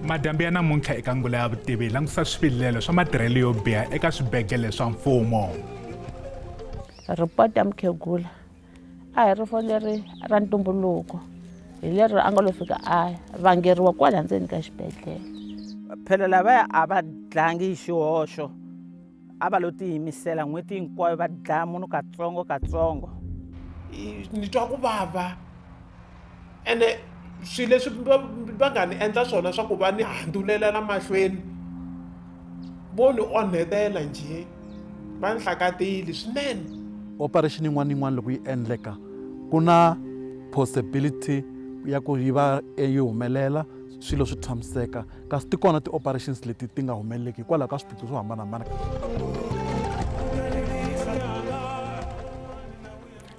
Madyambu ya namuntlha eka Ngula ya Vutivi hi langusa swivilelo swa matirhelo yo biha eka swibedhlele swa mfumo. Ripoti ya mukhegula a hi rifo leri ra ntumbuluko, hi leri a nga lo fika a vangeriwa kwala ndzeni ka xibedhlele. Phela lavaya a va dlangi hi xihoxo, a va lo tiyimisela n'hweti hinkwayo va dlaya munhu katsongo katsongo. Ni twa ku vava ene swilo leswi va nga ni endla swona swa ku va ni handzulela mahlweni vo ni onhetela njhe, va ni hlakatile swinene. Operation yin'wana na yin'wana loko yi endleka ku na possibility ya ku yi va yi humelela, swilo swi tshamiseka, kasi ti kona ti-operations leti ti nga humeleleki hikwalaho ka swiphiqo swo hambanahambana.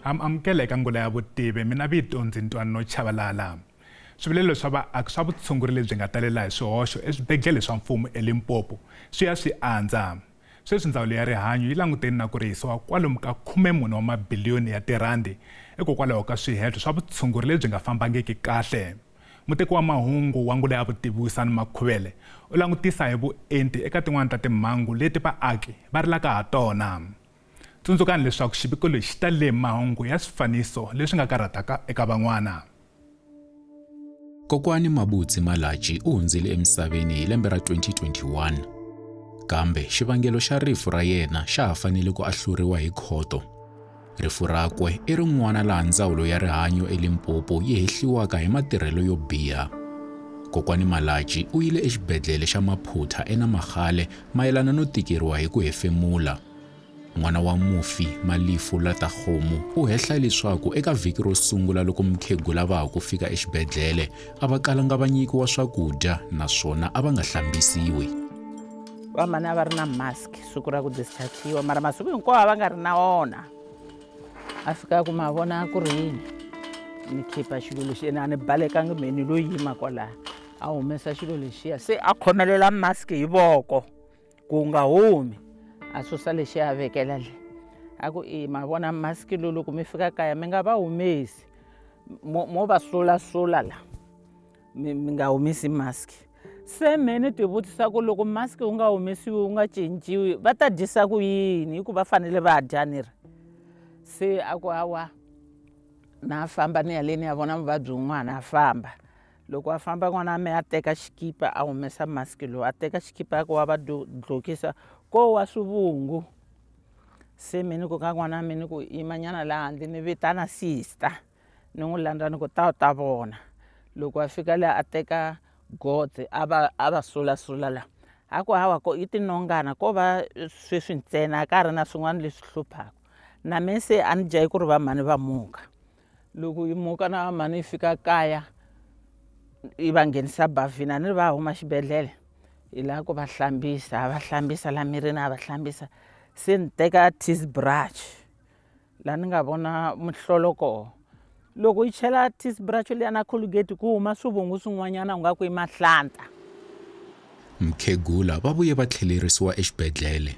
Amukela eka Ngula ya Vutivi, mina vito ndzi Ntwanano Chavalala. Swivilelo swa vaaki swa vutshunguri lebyi nga talela hi swihoxo eswibedhlele swa mfumo eLimpopo swi ya swi andza. Sweswi ndzawulo ya rihanyo yi langutene na ku rihisiwa kwalomu ka 14 wa mabiliyoni ya tirhandi hikokwalaho ka swihehlo swa vutshunguri lebyi nga fambangiki kahle. Muteki wa mahungu wa Ngula ya Vutivi Wisani Makhuvele u langutisa hi vuenti eka tin'wana ta timhangu leti vaaki va rilaka ha tona. Tsundzukani leswaku xiviko lexi xi talele mahungu ya swifaniso leswi nga karhataka eka van'wana. Kokwani Mabutsi Malatji u hundzile emisaveni hi lembe ra 2021. Kambe xivangelo xa rifu ra yena xa ha fanele ku ahluriwa hi khoto. Rifu rakwe i rin'wana laha ndzawulo ya rihanyo eLimpopo yi hehliwaka hi matirhelo yo biha. Kokwani Malatji u yile exibedhlele xa Maphutha eNamagale mayelana no tikeriwa hi ku hefemula. N'wana wa mufi Malifu Latakgomo u hehla leswaku eka vhiki ro sungula loko mukhegula va ha ku fika exibedhlele a va kalanga va nyikiwa swakudya naswona a va nga hlambisiwi. Vamhani a va ri na mask siku ra ku dischargiwa, mara masiku hinkwawo a va nga ri na wona. A fika ku ma vona ku ri yini, ni khipa xilo lexi ene a ni balekangi mehe ni lo yima kwalaya. A humesa xilo lexiya se a khomelela mask hi voko ku nga humi, a susa lexiya a vekela le. A ku i ma vona mask lowu loko mi fika kaya mi nga va humesi, mo va sulasula la, mi nga humesi mask. Se mehe ni tivutisa ku loko mask wu nga humesiwi wu nga cinciwi va ta dyisa ku yini, hikuva va fanele va dya ni ri. Se a ku hawa na famba ni ya le ni ya vona muvabyi wun'wana a famba. Loko a famba n'wana wa mehe a teka xikipa a humesa mask lowu, a teka xikipa ya ku wa va dlokisa ko wa swivungu. Se mehe ni ku ka n'wana wa mehe ni ku yimanyana laha handle ni vitana sister ni n'wi landza ni ku ta u ta vona. Loko a fika laha a teka gotse a va sulasula la, a ku hawa ko i tinongana ko va sweswi ntsena a ka ha ri na swin'wana leswi hluphaka. Na mehe se a ni jahi ku ri va mhani va muka. Loko yi muka na va mhani yi fika kaya yi va nghenisa bavhini, a ni ri va huma xibedhlele hi lava ku va hlambisa, a va hlambisa la mirini a va hlambisa. Se ni teka toothbrush laha ni nga vona muhlolo kona. Loko yi chela toothbrush liya na Colgate ku huma swivungu swin'wanyana u nga ku i mahlanta. Mukhegula va vuye va tlhelerisiwa exibedhlele.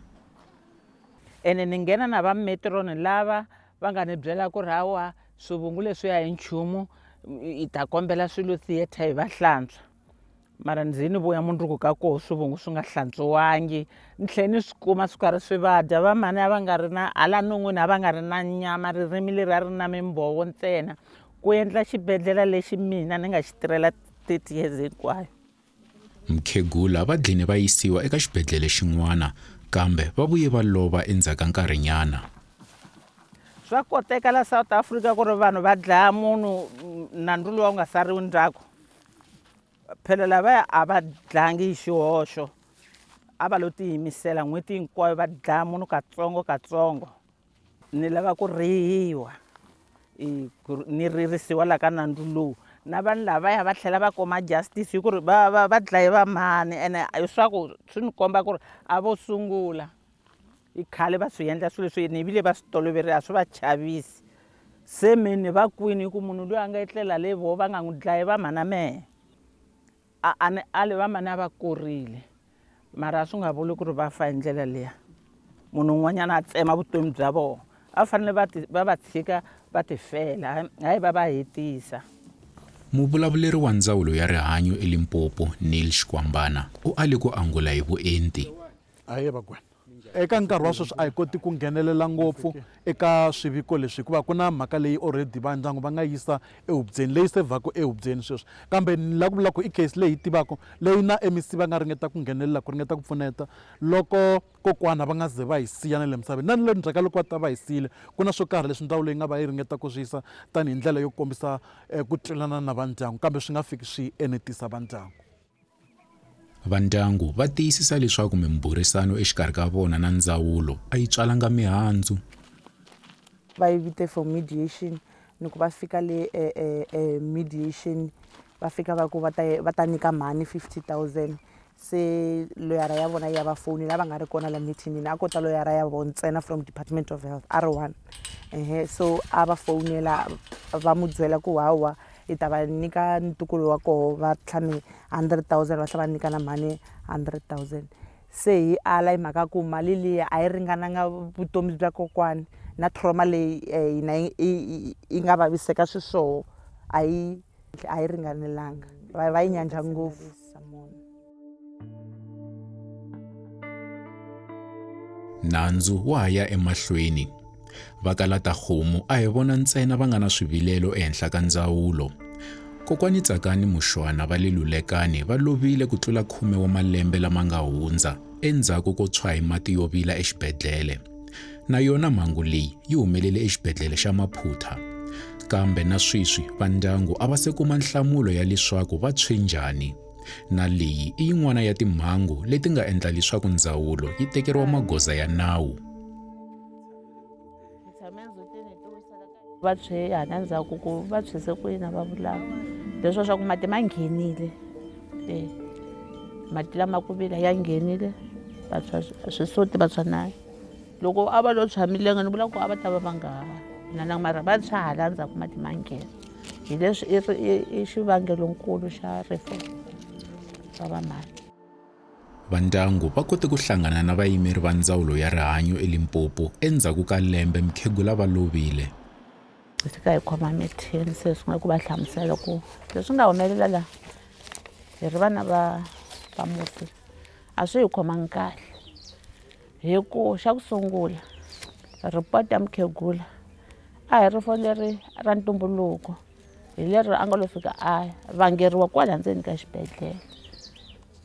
Ene ni nghena na va matron lava va nga ni byela ku ri hawa swivungu leswiya hi nchumu, hi ta kombela swilo theatre hi va hlantswa. Mara ndzi ni vuya mundzuku ka koho swivungu swi nga hlantswiwangi, ni tlhela ni swi kuma swi karhi swi va dya. Va mhani a va nga ri na hala non'wini, a va nga ri na nyama, ririmi leri a ri na mimbhovo ntsena. Ku endla xibedhlele lexi mina ni nga xi tirhela 30 years hinkwayo. Mukhegula va dline va yisiwa eka xibedhlele xin'wana, kambe va vuye va lova endzhaku ka nkarhinyana. Swa koteka la South Africa ku ri vanhu va dlaya munhu nandzu lowu nga sariwi ndzhaku. Phela lavaya a va dlangi hi xihoxo, a va lo tiyimisela n'hweti hinkwayo va dlaya munhu katsongo katsongo. Ni lava ku rihiwa, ni ririsiwa la ka nandzu lowu. Na vanhu lavaya va tlhela va kuma justice hi ku ri va dlaye va mhani, ene leswaku swi ni komba ku ri a vo sungula. I khale va swi endla swilo leswi, ni vile va swi toloverile, a swi va chavisi. Se mehe ni va kwini hi ku munhu loyi a nga etlela le voho va nga n'wi dlayi va mhana mehe. A ni ali va mhani a va kurile, mara a swi nga vuli ku ri va fa hi ndlela liya. Munhu un'wanyana a tsema vutomi bya vona, a fanele va va tshika va tifela, hayi va va hetisa. Muvulavuleri wa ndzawulo ya rihanyo eLimpopo, Neil Xikwambana, u ale ku angula hi vuenti. Aye Bakwena. Eka nkarhi wa sweswi a hi koti ku nghenelela ngopfu eka swiviko leswi hikuva ku na mhaka leyi already va ndyangu va nga yisa ehubyeni leyi sevhaku ehubyeni sweswi, kambe ni lava ku vula ku i case leyi hi tivaka leyi na MEC va nga ringeta ku nghenelela ku ringeta ku pfuneta loko kokwana va nga ze va hi siya na le misaveni na le ndzhaku ka loko va ta va hi siyile ku na swo karhi leswi ndzawulo yi nga va yi ringeta ku swi yisa tanihi ndlela yo kombisa ku twelana na va ndyangu, kambe swi nga fiki swi enetisa va ndyangu. Vandyangu va tiyisisa leswaku mimbhurisano exikarhi ka vona na ndzawulo a yi tswalanga mihandzu. Va yi vite for mediation, ni ku va fika le mediation va fika va ku va ta nyika mhani 50,000 se loyara ya vona ya va fonela va nga ri kona la meeting-ini, a kota loyara ya vona ntsena from Department of Health a ri one. So a va fonela va mu byela ku hawa i ta va nyika ntukulu wa koho va tlhame 100,000 va tlhela va nyika na mhani 100,000. Se hi ala hi mhaka ku mali liya a yi ringananga vutomi bya kokwani na trauma leyi hina yi nga vaviseka xiswona a yi ringanelanga, va yi nyanja ngopfu. Nandzu wa ha ya emahlweni. Va Kalatahomu a hi vona ntsena va nga na swivilelo ehenhla ka ndzawulo. Kokwani Tsakani Mushwana va le Lulekani va lovile ku tlula 10 wa malembe lama nga hundza endzhaku ko tshwa hi mati yo vila exibedhlele. Na yona mhangu leyi yi humelele exibedhlele xa Maphutha. Kambe na sweswi vandyangu a va se kuma nhlamulo ya leswaku va tshwe njhani. Na leyi i yin'wana ya timhangu leti nga endla leswaku ndzawulo yi tekeriwa magoza ya nawu. Va tshwe hala ndzhaku ku va tshwise ku yini va vulaka leswo swa ku mati ma nghenile, mati lama ku vila ya nghenile va tshwa swisoti va tshwa nayo. Loko a va lo tshwa milenge ni vula ku a va ta va va nga nananga, mara va tshwa hala ndzhaku mati ma nghena. Hi leswi i xivangelonkulu xa rifu ra vamhani. Vandyangu va kote ku hlangana na vayimeri va ndzawulo ya rihanyo eLimpopo endzhaku ka lembe mukhegula va lovile. Hi fika hi khoma mithini se swi nga ku va hlamusela ku leswi nga humelela la hi ri vana va mufi a swi hi khomangi kahle, hi ku xa ku sungula report ya mukhegula a hi rifo leri ra ntumbuluko, hi leri a nga lo fika a vangeriwa kwala ndzeni ka xibedhlele.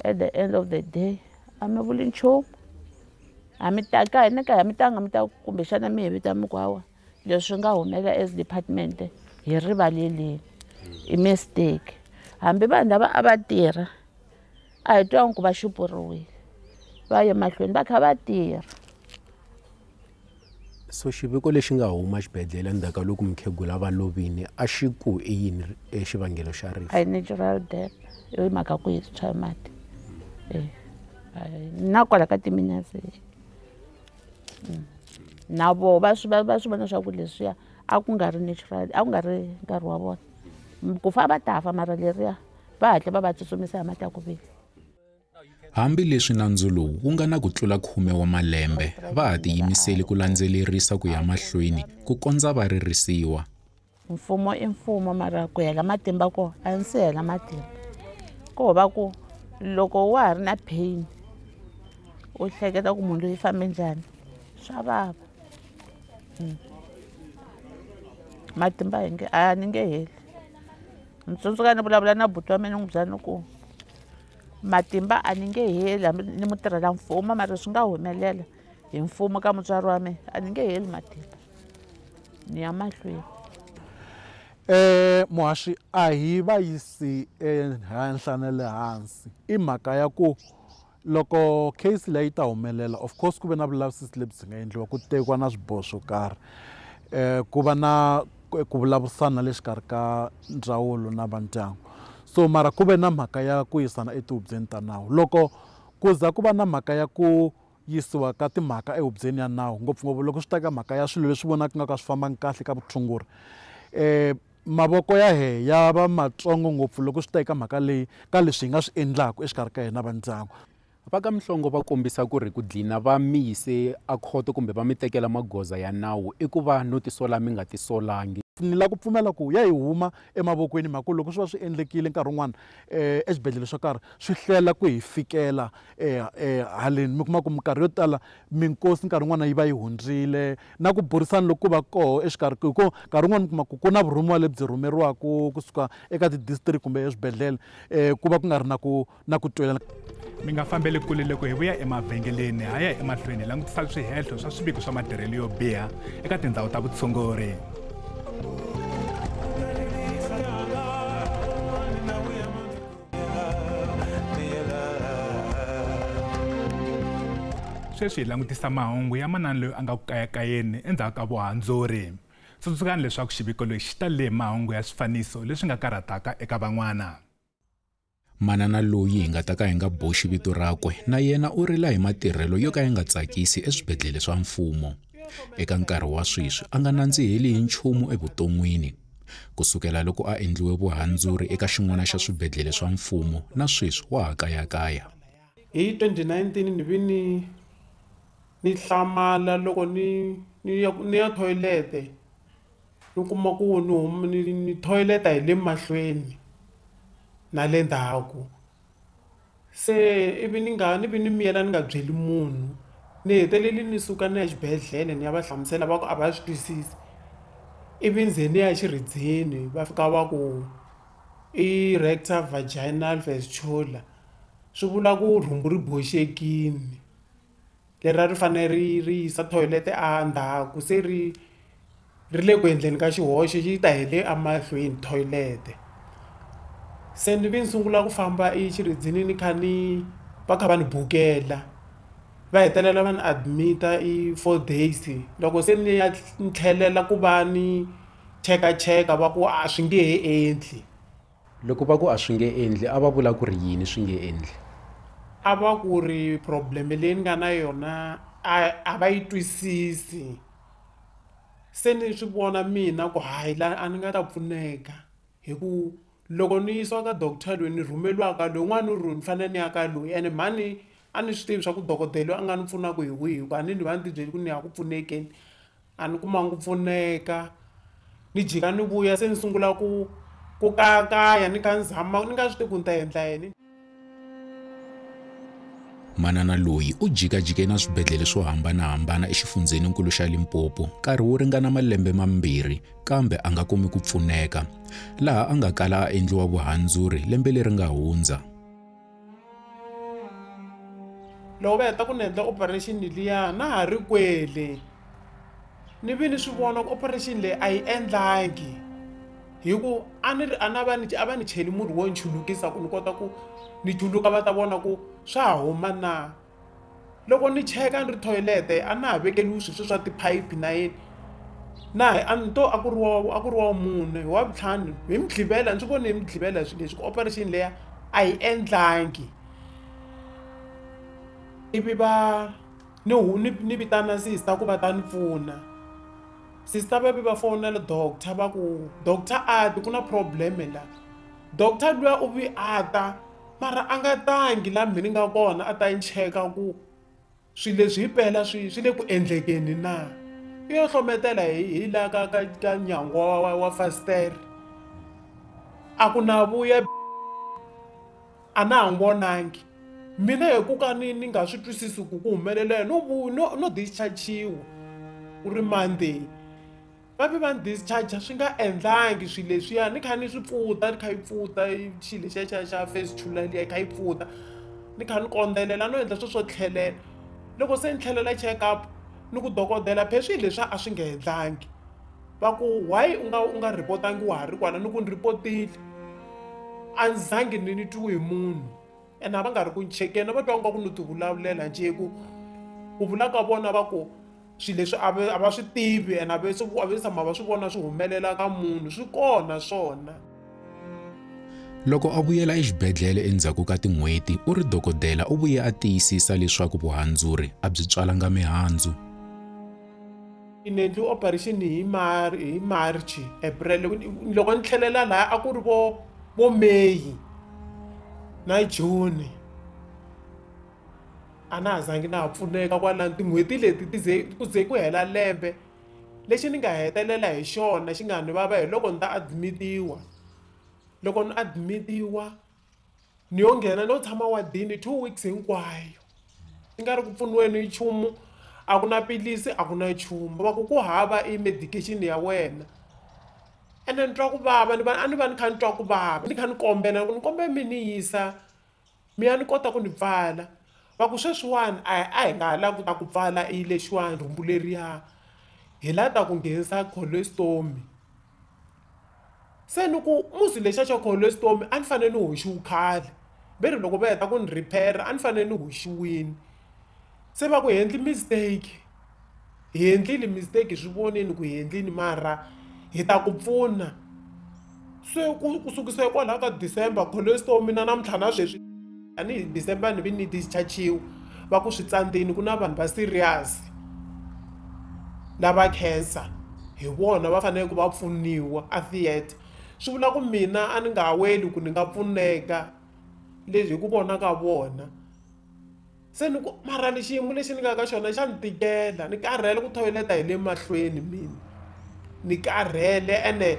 At the end of the day a mi vuli nchumu, a mi ta ka hina ka mi tanga mi ta kumbexana mi hi vita mi ku hawa leswi nga humelela as department hi rivaleleni i mistake. Hambi vanhu lava a va tirha a hi twangi ku va xupuriwile, va ye mahlweni va kha va tirha. So xiviko lexi nga huma xibedhlele endzhaku ka loko mukhegula va lovile a xi ku i yini xivangelo xa rifu? A hi natural death, i mhaka ku hi tshwa mati na kwala ka timinetse na voho va swi vona swa ku leswiya a ku nga ri natural, a ku nga ri nkarhi wa vona ku fa va ta fa, mara leriya va hatla va va tsutsumisa hi mati ya ku vila. Hambileswi nandzu lowu wu nga na ku tlula 10 wa malembe, va ha tiyimiseli ku landzelerisa ku ya mahlweni ku kondza va ririsiwa. Mfumo i mfumo, mara ku hela matimba ko a ndzi hela matimba ko va ku loko wa ha ri na pain u hleketa ku munhu loyi fambe njhani swa vava. Matimba hi nge a ni nge heli. Ni tsundzuka ni vulavula na buti wa mina ni n'wi byela ni ku matimba a ni nge heli hambi ni mutirhela mfumo, mara swi nga humelela hi mfumo ka mutswari wa mina a ni nge heli matimba, ni ya mahlweni. Muhaxi a hi va yisi ehenhla na le hansi, i mhaka ya ku loko case leyi ta humelela of course ku ve na vulavisisi lebyi nga endliwa ku tekiwa na swiboho swo karhi, ku va na ku vulavurisana le xikarhi ka ndzawulo na vandyangu. So mara ku ve na mhaka ya ku yisana etihubyeni ta nawu. Loko ku za ku va na mhaka ya ku yisiwa ka timhaka ehubyeni ya nawu, ngopfungopfu loko swi ta ka mhaka ya swilo leswi vonaka nga ka swi fambangi kahle ka vutshunguri, mavoko ya he ya va matsongo ngopfu loko swi ta eka mhaka leyi ka leswi hi nga swi endlaka exikarhi ka hina vandyangu. Va ka Mhlongo va kombisa ku ri ku dlina va mi yise a khoto kumbe va mi tekela magoza ya nawu i ku va no tisola mi nga tisolangi. ni lava ku pfumela ku ya hi huma emavokweni mhaka loko swi va swi endlekile nkarhi wun'wana exibedhlele swo karhi swi hlwela ku hi fikela haleni mi kuma ku minkarhi yo tala minkosi nkarhi wun'wana yi va yi hundzile na ku burisana loko ku va koho exikarhi hi ku nkarhi wun'wana mi kuma ku ku na vurhumiwa lebyi rhumeriwaka kusuka eka ti-district kumbe eswibedhlele ku va ku nga ri na ku twelana. Mi nga fambeli kule loko hi vuya emavhengeleni ha ya emahlweni hi langutisa swihehlo swa swiviko swa matirhelo yo biha eka tindhawu ta vutshunguri. Sweswi hi langutisa mahungu ya manana loyi a nga ku kayakayeni endzhaku ka vuhandzuri. Tsundzukani leswaku xiviko lexi xi talele hi mahungu ya swifaniso leswi nga karhataka eka van'wana. Manana loyi hi nga ta ka hi nga boxi vito rakwe na yena u rila hi matirhelo yo ka ya nga tsakisi eswibedhlele swa mfumo. Eka nkarhi wa sweswi a nga nandziheli hi nchumu evuton'wini. Kusukela loko a endliwe vuhandzuri eka xin'wana xa swibedhlele swa mfumo na sweswi wa ha kayakaya. Hi 2019 ni vi ni hlamala loko ni ya toilet ni kuma ku ni toilet hi le mahlweni na le ndzhaku se ivi ni nga ni vi ni miyela ni nga byeli munhu ni heteleli ni suka ni ya xibedhlele ni ya va hlamusela va ku a va swi twisisi ivi nze ni ya xiridzini va fika va ku i rectal vaginal fistula swi vula ku rhumbu ri boxekini lera ri fanele ri yisa toilet a ndzhaku se ri le ku endleni ka xihoxo xi ta hi le emahlweni toilet. Se ni vi ni sungula ku famba exiridzini ni kha ni va kha va ni bukela va hetelela va ni admit-a i 4 days loko se ni ya ni tlhelela ku va ni chekacheka va ku a swi nge he endli. Loko va ku a swi nge endli a va vula ku ri yini swi nge endli? A va ku ri problem leyi ni nga na yona a va yi twisisi se ni swi vona mina ku hayi la a ni nga ta pfuneka hi ku loko ni yisiwa ka doctor loyi ni rhumeriwaka lowun'wana u ri ni fanele ni ya ka loyi ene mhani a ni swi tivi swa ku dokodela loyi a nga ni pfunaka hi wihi hikuva a ni ni va ni tibyele ku ni ya ku pfunekeni a ni kumanga ku pfuneka ni jika ni vuya se ni sungula ku kayakaya ni kha ni zama ni nga swi tivi ku ni ta endla yini. Manana loyi u jikajike na swibedhlele swo hambanahambana exifundzheninkulu xa Limpopo nkarhi wo ringana malembe mambirhi kambe a nga kumi ku pfuneka laha a nga kala a endliwa vuhandzuri lembe leri nga hundza. Loko va heta ku ni endla operation liya na ha ri kwele ni vi ni swi vona ku operation leyi a yi endlangi hi ku a ni ri a na va ni a va ni cheli murhi wo nchulukisa ku ni kota ku ni chuluka va ta vona ku swa ha huma na. Loko ni cheka ni ri toilet a na ha vekeliwi swilo swa tiphayiphi na yini na a ni to a ku ri wa mune wa vutlhanu hi Mugqivela ndzi vone hi Mugqivela swilo leswi ku operation leya a yi endlangi ivi va ni vitana sister ku va ta ni pfuna. Sister va vi va fonela doctor va ku doctor a ti ku na problem la doctor luya u vi a ta mara a nga tangi la mina ni nga kona a ta ni cheka ku swilo leswi hi pela swi le ku endlekeni na i yo hlometela hi la ka nyangwa wa fasitere a ku na vuya a na ha n'wi vonangi mina hi ku ka ni nga swi twisisi ku ku humelela no discharge-iwa ku ri Monday va vi va ni discharge swi nga endlangi swilo leswiya ni kha ni swi pfuta ni kha yi pfuta xilo lexiya xa fistula liya yi kha yi pfuta ni kha ni kondzelela no endla sweswo tlhelela loko se ni tlhelela check up ni ku dokodela phe swilo leswiya a swi nga endlangi va ku why u nga report-angi wa ha ri kwala ni ku ni report-ile a ni zangi ni twiwi hi munhu ene a va nga ri ku ni chekeni va twa nga ku ni ti vulavulela njhe ku vula ka vona va ku swilo leswi a va swi tivi ene a va tshama va swi vona swi humelela ka munhu swi kona swona. Loko a vuyela exibedhlele endzhaku ka tin'hweti u ri dokodela u vuye a tiyisisa leswaku vuhandzuri a byi tswalanga mihandzu. Ni endliwe operation hi March April loko ni tlhelela laha a ku ri vo May na June a na ha zangi na ha pfuneka kwalano tin'hweti leti ti ze ku ze ku hela lembe Lexi ni nga hetelela hi xona xi nga ni vava hi loko ni ta admitiwa. Loko ni admitiwa ni yo nghena no tshama wadini 2 weeks hinkwayo. Ni nga ri ku pfuniweni hi nchumu, a ku na pilisi, a ku na nchumu. Va ku ku hava i medication ya wena. Ene ni twa ku vava, ni va a ni va ni kha ni twa ku vava, ni kha ni kombela ku ni kombela mi ni yisa mi ya ni kota ku ni pfala. Va ku sweswiwani a hi nga ha lavi ku ta ku pfala i lexiwani rhumbu leriya, hi la ta ku nghenisa colostomy. Se ni ku musi lexiya xa colostomy a ni fanele ni hoxiwe khale, ve ri loko va heta ku ni repair a ni fanele ni hoxiwini. Se va ku hi endli mistake, hi endlile mistake, hi swi vonile ku hi endlini mara hi ta ku pfuna. Se ku sukisa kwalaho ka December colostomy na namuntlha na sweswi tanihi December ni vi ni discharge-iwa, va ku swi tsandzeni ku na vanhu va serious lava cancer, hi vona va fanele ku va pfuniwa a theatre. Swi vula ku mina a ni nga weli ku ni nga pfuneka leswi hi ku vona ka vona. Se ni ku mara ni xiyimo lexi ni nga ka xona xa ni tikela, ni karhele ku thoyileta hi le mahlweni mina, ni karhele ene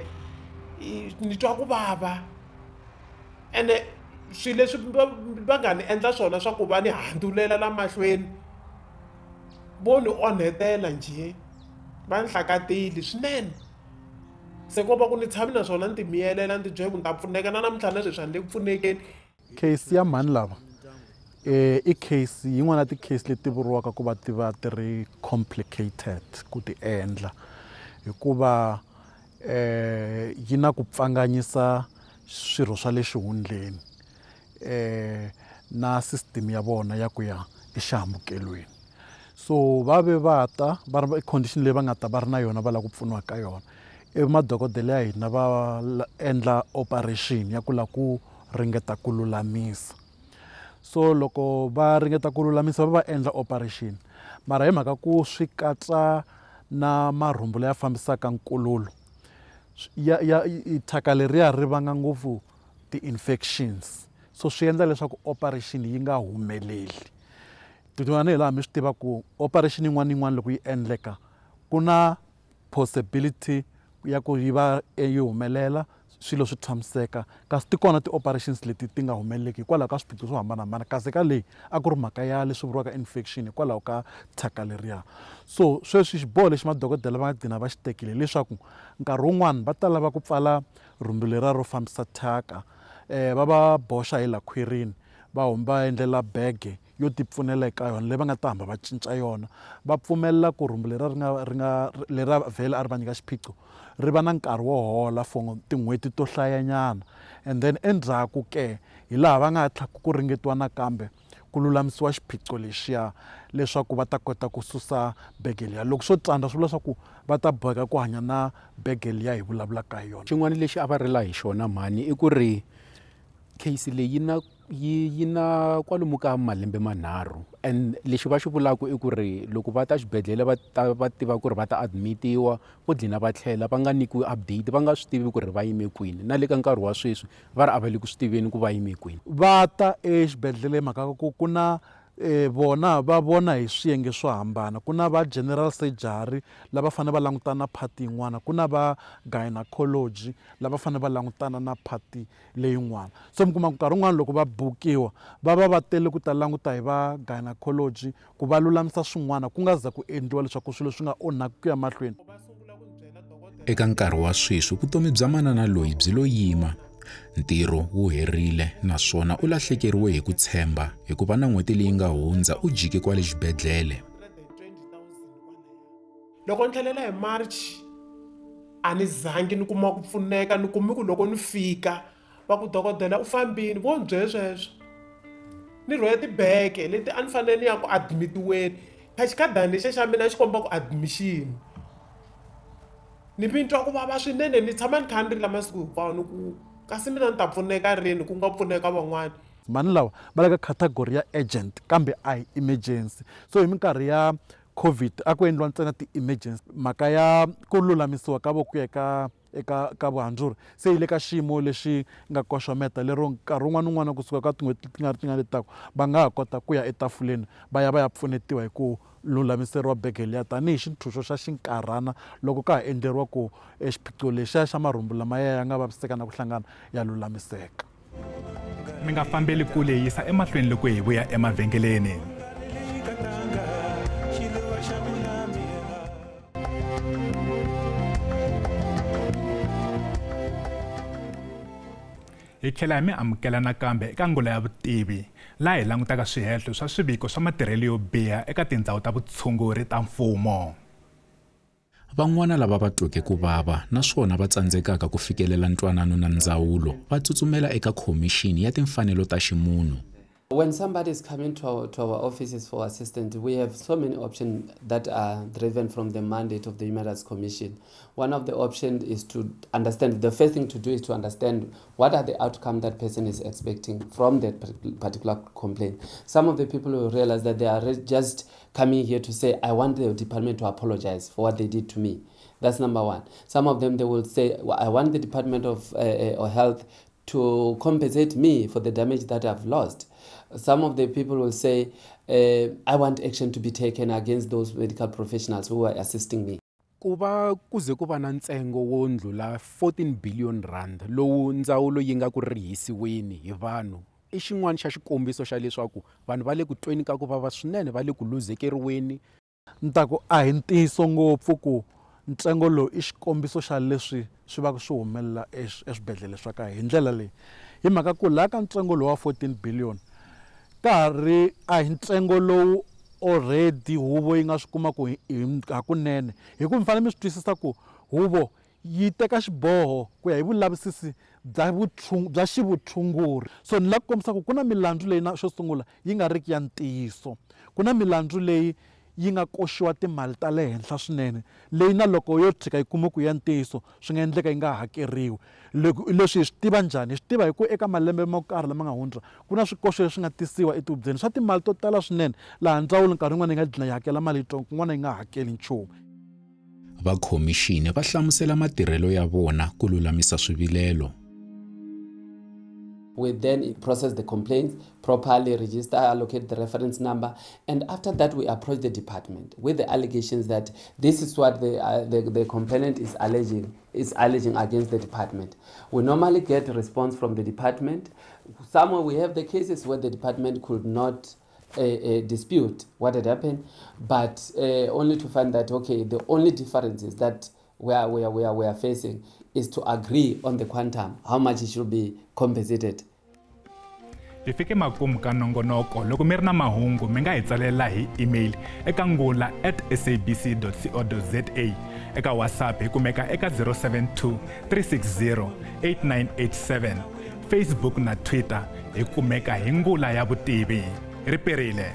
ni twa ku vava. Ene swilo leswi va nga ni endla swona swa ku va ni handzulela la mahlweni, vo ni onhetela njhe, va ni hlakatile swinene. Se ko va ku ni tshami na swona ni ti miyelela ni ti byela ku ni ta pfuneka na namuntlha na sweswi a ni le ku pfunekeni. Case ya mhani lava i case yin'wana ya ti-case leti vuriwaka ku va ti va ti ri complicated ku ti endla, hikuva yi na ku pfanganyisa swirho swa le xihundleni na system ya vona ya ku ya exihambukelweni. So va ve va ta va ri condition leyi va nga ta va ri na yona va lava ku pfuniwa ka yona, ivi madokodela ya hina va endla operation ya ku lava ku ringeta ku lulamisa. So loko va ringeta ku lulamisa va va endla operation, mara hi mhaka ku swi katsa na marhumbu laya fambisaka nkululo, ya thyaka leriya ri vanga ngopfu ti-infections, so swi endla leswaku operation yi nga humeleli. Tanihi laha mi swi tiva ku operation yin'wana na yin'wana loko yi endleka ku na possibility ya ku yi va yi humelela, swilo swi tshamiseka, kasi ti kona ti-operations leti ti nga humeleleki hikwalaho ka swiphiqo swo hambanahambana. Kasi ka leyi a ku ri mhaka ya leswi vuriwaka infection hikwalaho ka thyaka leriya. So sweswi xiboho lexi madokodela va nga gcina va xi tekile hileswaku nkarhi wun'wani va ta lava ku pfala rhumbu leriya ro fambisa thyaka, va va boxa hi la khwirini, va huma va endlela bege yo ti pfunela eka yona leyi va nga ta hamba va cinca yona, va pfumelela ku rhumbu leriya ri nga ri nga leriya vhele a ri va nyika xiphiqo ri va na nkarhi wo hola for tin'hweti to hlayanyana, and then endzhaku ke hi laha va nga tlhela ku ringetiwa nakambe ku lulamisiwa xiphiqo lexiya leswaku va ta kota ku susa bege liya. Loko swo tsandza swi vula leswaku va ta boheka ku hanya na bege liya hi vulavulaka hi yona. Xin'wana lexi a va rila hi xona mhani i ku ri case leyi yi na kwalomu ka malembe manharhu, and lexi va xi vulaka i ku ri loko va ta xibedhlele va ta va tiva ku ri va ta admitiwa, vo dlina va tlhela va nga nyikiwi update, va nga swi tivi ku ri va yime kwini, na le ka nkarhi wa sweswi va ri a va le ku swi tiveni ku va yime kwini. Va ta exibedhlele hi mhaka ku ku na vona va vona hi swiyenge swo hambana, ku na va general surgery lava fanele va langutana na part yin'wana, ku na va gynecology lava fanele va langutana na part leyin'wana. So mi kuma ku nkarhi wun'wana loko va bukiwa va va va tele ku ta languta hi va gynecology ku va lulamisa swin'wana ku nga za ku endliwa leswaku swilo swi nga onhaki ku ya mahlweni. Eka nkarhi wa sweswi vutomi bya manana loyi byi lo yima, ntirho wu herile naswona u lahlekeriwe hi ku tshemba hikuva na n'hweti leyi nga hundza u jike kwale xibedhlele. Loko ni tlhelela hi March a ni zangi ni kuma ku pfuneka, ni kumi ku loko ni fika va ku dokodela u fambini, vo ni byele sweswo. Ni rhwele tibege leti a ni fanele ni ya ku admitiweni, kha xikhadani lexiya xa mina xi komba ku admission. Ni vi ni twa ku vava swinene, ni tshama ni kha ni rila masiku hinkwawo ni ku kasi mina ni ta pfuneka rini ku nga pfuneka van'wana. Mhani lava va le ka category ya urgent kambe a hi emergency, so hi minkarhi ya COVID a ku endliwa ntsena ti-emergency. Mhaka ya ku lulamisiwa ka vo ku ya eka ka vuhandzuri se yi le ka xiyimo lexi nga koxometa lero nkarhi wun'wana wun'wana kusuka ka tin'hweti ti nga ri tingani leti taka va nga ha kota ku ya etafuleni va ya va ya pfunetiwa hi ku lulamiseriwa bege liya tanihi xintshunxo xa xinkarhana loko ka ha endleriwa ku xiphiqo lexiya xa marhumbu lamaya ya nga vaviseka na ku hlangana ya lulamiseka. Mi nga fambeli kule, yisa emahlweni loko hi vuya emavhengeleni. Hi tlhela hi mi amukela nakambe eka ngula ya vutivi laha hi langutaka swihehlo swa swiviko swa matirhelo yo biha eka tindhawu ta vutshunguri ta mfumo. Van'wana lava va tweke ku vava naswona va tsandzekaka ku fikelela ntwanano na ndzawulo va tsutsumela eka khomixini ya timfanelo ta ximunhu. When somebody is coming to our offices for assistance, we have so many options that are driven from the mandate of the Human Rights Commission. One of the options is to understand, the first thing to do is to understand what are the outcome that person is expecting from that particular complaint. Some of the people will realize that they are just coming here to say, I want the department to apologize for what they did to me. That's number one. Some of them, they will say, well, I want the Department of Health to compensate me for the damage that I've lost. Some of the people will say, I want action to be taken against those medical professionals who are assisting me. Ku va ku ze ku va na ntsengo wo ndlula 14 billion rand lowu ndzawulo yi nga ku rihisiweni hi vanhu i xin'wana xa xikombiso xa leswaku vanhu va le ku tweni ka ku vava swinene, va le ku luzekeriweni. Ni ta ku a hi ntiyiso ngopfu ku ntsengo lowu i xikombiso xa leswi swi va swi humelela eswibedhlele swa ka hi ndlela leyi, hi mhaka ku laha ka ntsengo lowu wa 14 billion ka ha ri a hi ntsengo lowu already huvo yi nga swi kuma ku hakunene, hi ku mi fanele mi swi twisisa ku huvo yi teka xiboho ku ya hi vulavisisi bya xivutshunguri. So ni lava ku kombisa ku ku na milandzu leyi na xo sungula yi nga riki ya ntiyiso, ku na milandzu leyi yi nga koxiwa timali ta le henhla swinene leyi na loko yo tshika yi kume ku ya ntiyiso swi nga endleka yi nga hakeriwi. Leswi hi swi tiva njhani? Hi swi tiva hi ku eka malembe mo karhi lama nga hundza ku na swikoxo leswi nga tisiwa etihubyeni swa timali to tala swinene laha ndzawulo nkarhi wun'wana yi nga dlina yi hakela mali yitsongo, kun'wana yi nga hakeli nchumu. Va khomixini va hlamusela matirhelo ya vona ku lulamisa swivilelo. We then process the complaints, properly register, allocate the reference number, and after that we approach the department with the allegations that this is what the complainant is alleging against the department. We normally get a response from the department. Somewhere we have the cases where the department could not dispute what had happened, but only to find that, okay, the only difference is that we are facing is to agree on the quantum, how much it should be compensated. Hi fike makumu ka nongonoko. Loko mi ri na mahungu mi nga hi tsalela hi email eka ngula@sabc.co.za. Eka WhatsApp hi kumeka eka 072 360 8987. Facebook na Twitter hi kumeka hi Ngula ya Vutivi. Ri perile.